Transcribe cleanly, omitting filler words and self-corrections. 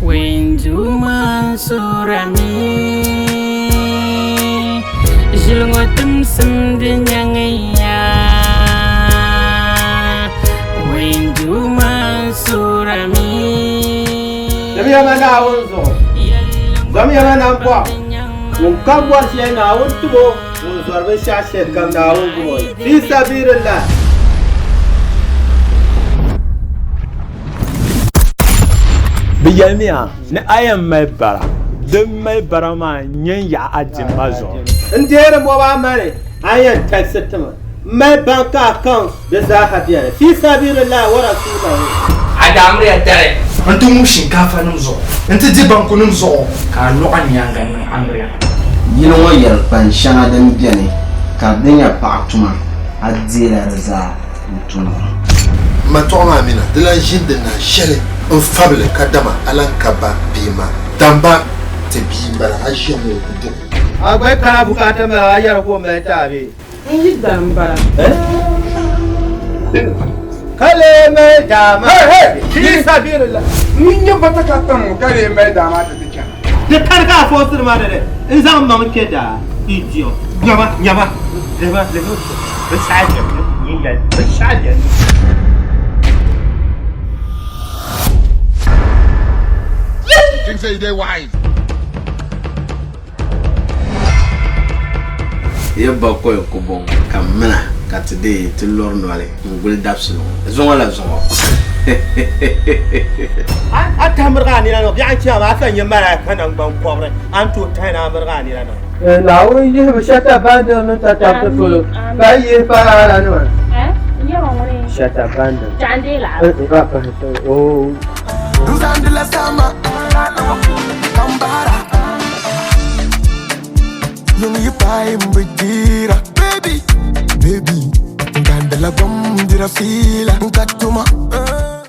Wenduma surami Ʒili ŋɔ timsim di nyaŋiya Wenduma surami Zamiya ma Naawuni zuɣu, zamiya ma nambɔɣu. Ŋun kam bɔri shɛli Naawuni tim o, ŋun zɔri binshɛɣu shɛlikam Naawuni gum o. Fii sabiilillah. Bɛ yɛlimiya ni a yɛn mali bara, din mali bara maa n-nyɛ n yaɣi a dimba zuɣu. N deeri mobile money a ni yɛn talisi ti ma. M mali bank accounts di zaaha beni. Fii sabiilillah wa rasulahu. A daamriya dali. N-ti ŋub shinkaafanim zuɣu, nti di bankunim zuɣu, ka a lɔɣ a nyaaŋa niŋ amiliya. Yili ŋɔ yɛlikpan shɛŋa din beni ka di nyɛ paɣa tuma, a deela di zaa n-tum li. M ma tɔɣu maa mina di lan ʒini di nahi shɛli n-fabili ka dama a lan ka ba bee ma. Damba ti bia m-bala a ʒiya ŋɔ o ku duɣi. A gba yi kana bukaata maa a yɛri ka o mali ti a bee? N yi daa m-bala. Ka lee mali daa maa fi sabilillah. N yi nya bata ka tam ŋɔ ka lee mali daa maa ti ti chana. Di kani ka a foosiri ma di ni n zaŋ m maŋ kpe daa, idiot. Nyama, nyama, lihima, lihima, binshɛɣu beni, nyin yɛli, binshɛɣu beni. You think say you dey wise? Ye bakɔi ku bɔŋɔ ka m mina ka ti deei ti lɔri noli n-guli dabisili ŋɔ. Zuŋɔ la zuŋɔ. A tahi mirigi a nina niŋ, biɛɣu n-chɛ a maa, a sa nya malaika naŋgbankɔbiri, a ni tooi tahi ni a mirigi a nina niŋ. Naawuni yihibu shɛta bandim mini tatabo polo, ka yihi paraalanima. Shɛta bandim. Yung yi paai m bi dira Baby, baby N gandila gom dira fiila N ka tuma.